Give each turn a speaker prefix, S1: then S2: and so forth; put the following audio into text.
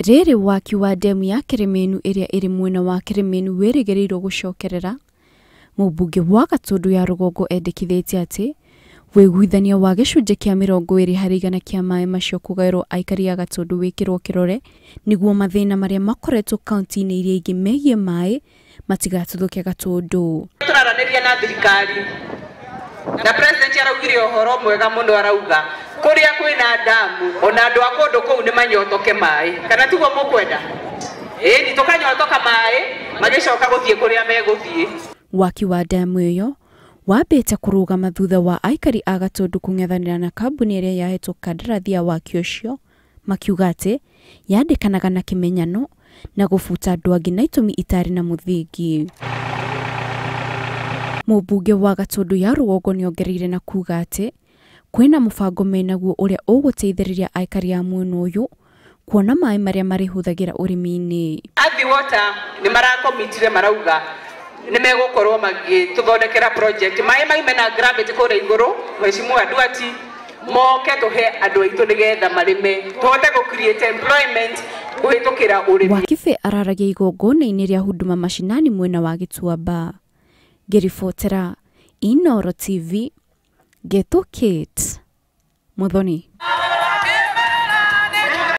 S1: Rĩrĩ waki wa demu ya Kĩrĩmĩnu ĩrĩa ĩrĩ mwena wa Kĩrĩmĩnu wĩrĩgĩrĩirwo gũcokerera, mũmbunge wa Gatũndũ ya rũgongo endekithĩtie atĩ wĩiguithania wa gĩcunjĩ kĩa 20% kĩa maĩ macio kũgaĩrwo aikari a Gatũndũ wĩkĩrwo kĩrore nĩguo mathĩna marĩa makoretwo kaunti-inĩ iria ingĩ megiĩ maĩ matigatuthũke Gatũndũ.
S2: Tũraranĩria na thirikari na president araugire ũhoro mwega mũno, arauga kũrĩa kwĩna damu ona andũ a kũndũ kũu nĩ manyotoke maĩ, kana tiguo mũkwenda? Ĩni tũkanyotoka maĩ magĩcoka gũthiĩ kũrĩa megũthiĩ.
S1: Waki wa damu ĩyo wambĩte kũrũgama thutha wa aikari a Gatũndũ kũng'ethanĩra na kambuni ĩrĩa yahetwo kandarathi ya waki ũcio, makiuga atĩ yandĩkanaga na kĩmenyano na gũbuta andũ angĩ na itũmi itarĩ na mũthingi. Mũmbunge wa Gatũndũ ya rũgongo nĩongereire na kuga atĩ kwĩna mũbango menaguo ũrĩa ũgũteithĩrĩria aikari a mwena ũyũ kuona maĩ marĩa marĩhũthagĩra ũrĩmi-inĩ.
S2: Athi Water nĩ marakomitire, marauga nĩ megũkorwo magĩtũthondekera project maĩ maume na gravity kũrĩa igũrũ, Mheshimiwa Duati, moke tũhe andũ aitũ nĩgetha marĩme tũhote gũ create employment kũhĩtũkĩra ũrĩmi.
S1: Wakibe araragia igongona-inĩ rĩa Huduma Mashinani mwena wa Gĩtuamba. Ngĩribotera Inooro TV, Getũ Kate Muthoni.